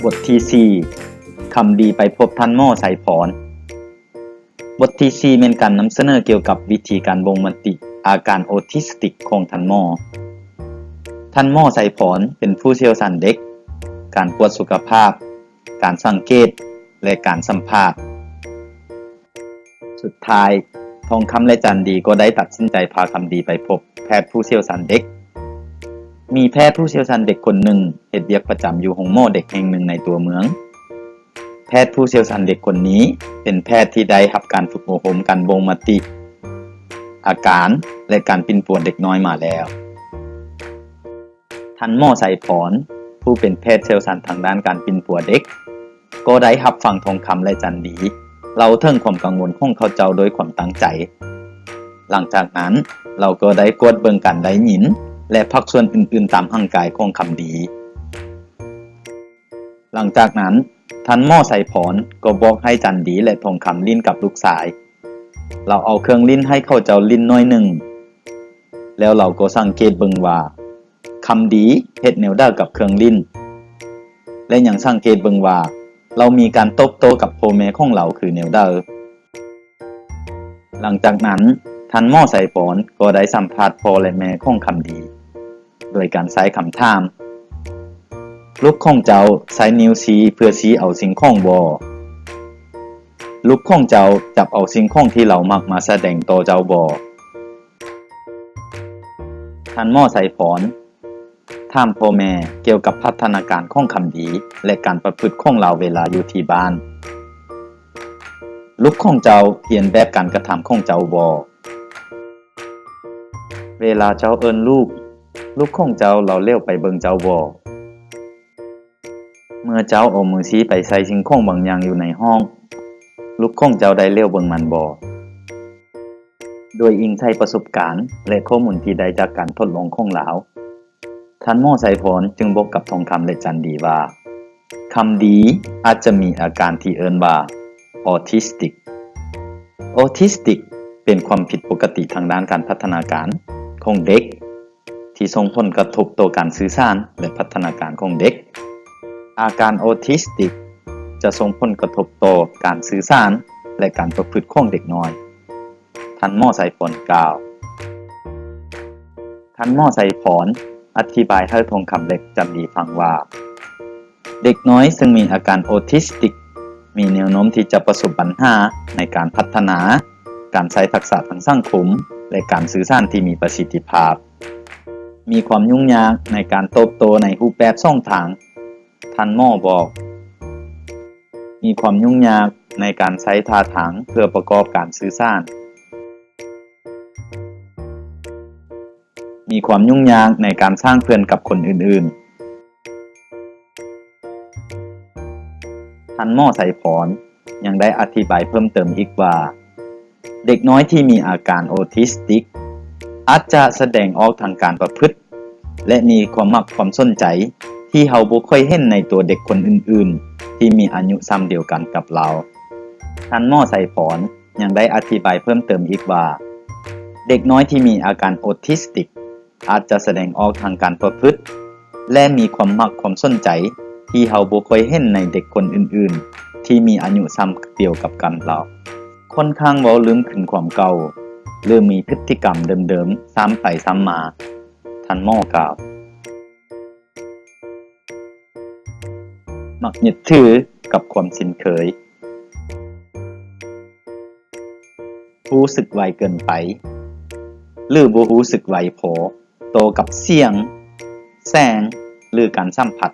ບົດທີສີ່ ຄຳດີໄປພົບທ່ານໝໍໄຊພອນ. ບົດທີສີ່ ແມ່ນການນຳສະເໜີກ່ຽວກັບວິທີການບົ່ງມະຕິອາການໂອທິສຕິກຂອງທ່ານໝໍ. ທ່ານໝໍໄຊພອນເປັນຜູ້ຊ່ຽວຊານເດັກ, ການກວດສຸຂະພາບ, ການສັງເກດ ແລະ ການສຳພາດ. ສຸດທ້າຍ, ທອງຄຳ ແລະ ຈັນດີກໍໄດ້ຕັດສິນໃຈພາຄຳດີໄປພົບແພດຜູ້ຊ່ຽວຊານເດັກ. ມີແພດຜູ້ຊ່ຽວຊານເດັກຄົນໜຶ່ງເຮັດວຽກປະຈຳຢູ່ໂຮງໝໍເດັກແຫ່ງໜຶ່ງໃນຕົວເມືອງ. ແພດຜູ້ຊ່ຽວຊານເດັກຄົນນີ້ເປັນແພດທີ່ໄດ້ຮັບການຝຶກອົບຮົມການບົ່ງມະຕິອາການ ແລະ ການປິ່ນປົວເດັກນ້ອຍມາແລ້ວ. ທ່ານໝໍໄຊພອນ ຜູ້ເປັນແພດຊ່ຽວຊານທາງດ້ານການປິ່ນປົວເດັກ ກໍໄດ້ຮັບຟັງທອງຄຳ ແລະ ຈັນດີເລົ່າເຖິງຄວາມກັງວົນຂອງເຂົາເຈົ້າດ້ວຍຄວາມຕັ້ງໃຈ. ຫຼັງຈາກນັ້ນ, ລາວກໍໄດ້ກວດເບິ່ງການໄດ້ຍິນ ແລະ ພາກສ່ວນອື່ນໆຕາມຮ່າງກາຍຂອງຄຳດີ. ຫຼັງຈາກນັ້ນ, ທ່ານໝໍໄຊພອນກໍບອກໃຫ້ຈັນດີ ແລະ ທອງຄຳຫຼິ້ນກັບລູກຊາຍ. ລາວເອົາເຄື່ອງຫຼິ້ນໃຫ້ເຂົາເຈົ້າຫຼິ້ນໜ້ອຍໜຶ່ງ, ແລ້ວລາວກໍສັງເກດເບິ່ງວ່າ ຄຳດີເຮັດແນວໃດກັບເຄື່ອງຫຼິ້ນ ແລະ ຍັງສັງເກດເບິ່ງວ່າລາວມີການຕອບໂຕ້ກັບພໍ່ແມ່ຂອງລາວຄືແນວໃດ. ຫຼັງຈາກນັ້ນ, ທ່ານໝໍໄຊພອນກໍໄດ້ສຳພາດພໍ່ ແລະ ແມ່ຂອງຄຳດີ ໂດຍການໃຊ້ຄຳຖາມ, ລູກຂອງເຈົ້າໃຊ້ນິ້ວຊີ້ເພື່ອຊີ້ເອົາສິ່ງຂອງບໍ່? ລູກຂອງເຈົ້າຈັບເອົາສິ່ງຂອງທີ່ລາວມັກມາສະແດງຕໍ່ເຈົ້າບໍ່? ທ່ານໝໍໄຊພອນຖາມພໍ່ແມ່ກ່ຽວກັບພັດທະນາການຂອງຄຳດີ ແລະ ການປະພຶດຂອງລາວເວລາຢູ່ທີ່ບ້ານ. ລູກຂອງເຈົ້າຮຽນແບບການກະທຳຂອງເຈົ້າບໍ່? ເວລາເຈົ້າເອີ້ນລູກ, ລູກຂອງເຈົ້າລາວຫຼຽວໄປເບິ່ງເຈົ້າບໍ່? ເມື່ອເຈົ້າເອົາມືຊີ້ໄປໃສ່ສິ່ງຂອງບາງຢ່າງຢູ່ໃນຫ້ອງ, ລູກຂອງເຈົ້າໄດ້ຫຼຽວເບິ່ງມັນບໍ່? ໂດຍອີງໃສ່ປະສົບການ ແລະ ຂໍ້ມູນທີ່ໄດ້ຈາກການທົດລອງຂອງລາວ, ທ່ານໝໍໄຊພອນຈຶ່ງບອກກັບທອງຄຳ ແລະ ຈັນດີວ່າ ຄຳດີອາດຈະມີອາການທີ່ເອີ້ນວ່າ autistic. Autistic ເປັນຄວາມຜິດປົກກະຕິທາງດ້ານການພັດທະນາການຂອງເດັກ ທີ່ສົ່ງຜົນກະທົບຕໍ່ການສື່ສານ ແລະ ພັດທະນາການຂອງເດັກ. ອາການ autistic ຈະສົ່ງຜົນກະທົບຕໍ່ການສື່ສານ ແລະ ການປະພຶດຂອງເດັກນ້ອຍ, ທ່ານໝໍໄຊພອນກ່າວ. ທ່ານໝໍໄຊພອນອະທິບາຍໃຫ້ທອງຄຳ ແລະ ຈັນດີຟັງວ່າ ເດັກນ້ອຍເຊິ່ງມີອາການ autistic ມີແນວໂນ້ມທີ່ຈະປະສົບບັນຫາໃນການພັດທະນາ ການໃຊ້ທັກສະທາງສັງຄົມ ແລະ ການສື່ສານທີ່ມີປະສິດທິພາບ. ມີຄວາມຫຍຸ້ງຍາກໃນການຕອບໂຕ້ໃນຮູບແບບສອງທາງ, ທ່ານໝໍບອກ. ມີຄວາມຫຍຸ້ງຍາກໃນການໃຊ້ທ່າທາງເພື່ອປະກອບການສື່ສານ. ມີຄວາມຫຍຸ້ງຍາກໃນການສ້າງເພື່ອນກັບຄົນອື່ນໆ. ທ່ານໝໍໄຊພອນຍັງໄດ້ອະທິບາຍເພີ່ມເຕີມອີກວ່າ ເດັກນ້ອຍທີ່ມີອາການ autistic ອາດຈະສະແດງອອກທາງການປະພຶດ ແລະ ມີຄວາມມັກຄວາມສົນໃຈທີ່ເຮົາບໍ່ຄ່ອຍເຫັນໃນຕົວເດັກຄົນອື່ນໆທີ່ມີອາຍຸຊ່ຳດຽວກັນກັບລາວ. ທ່ານໝໍໄຊພອນຍັງໄດ້ອະທິບາຍເພີ່ມເຕີມອີກວ່າ ເດັກນ້ອຍທີ່ມີອາການ autistic ອາດຈະສະແດງອອກທາງການປະພຶດ ແລະ ມີຄວາມມັກຄວາມສົນໃຈທີ່ເຮົາບໍ່ຄ່ອຍເຫັນໃນເດັກຄົນອື່ນໆທີ່ມີອາຍຸຊ່ຳດຽວກັບກັນລາວ, ຂ້ອນຂ້າງເວົ້າລືມຄືນຄວາມເກົ່າ ຫຼື ມີພຶດຕິກຳເດີມໆຊ້ຳໄປຊ້ຳມາ, ທ່ານໝໍກ່າວ. ມັກຍຶດຖືກັບຄວາມຊິນເຄີຍ, ຮູ້ສຶກໄວເກີນໄປ ຫຼື ບໍ່ຮູ້ສຶກໄວພໍຕໍ່ກັບສຽງ, ແສງ ຫຼື ການສຳຜັດ